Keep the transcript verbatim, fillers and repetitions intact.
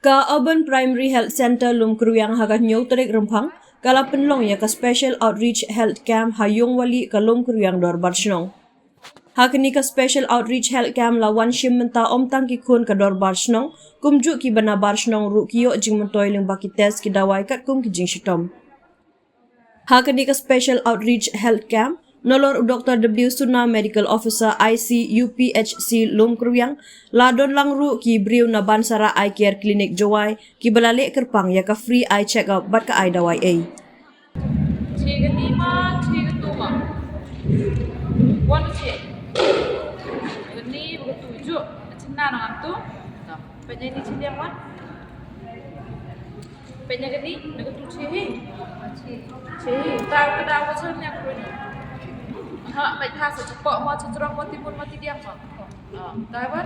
Ka Urban Primary Health Centre Lumkriang ha ka hynñiew tarik Rymphang ka la pynlong ïa ka Special Outreach Health Camp ha Yungwali ka Lumkriang Dorbar Shnong. Ha kane ka Special Outreach Health Camp la wan shim mynta ym tang ki khun ka Dorbar Shnong, kumjuh ki ba nabar shnong ruh ki ïoh jingmyntoi lyngba ki test ki dawai katkum ki jingshitom. Ha kane ka Special Outreach Health Camp, nalor u Doktor W Suna, Medical Officer I C U P H C Lumkriang, la don lang ruh ki briew na Bansara Eye Care Clinic Jowai, ki ba la leh kyrpang ïa ka free eye check-up bad ka eye dawai ei. Che kani ma, che katu ma. Wan che. Kani ma katu ju. Chin na nang tu. Pynjai ni chin yang wan. Pynjai kani, na katu che hi. Che hi. Ta ka da wa chin yang kani. Ha, mai tha sa chapok ma, chajrong ma, timun ma, tidiang ma. Ah, ta wan.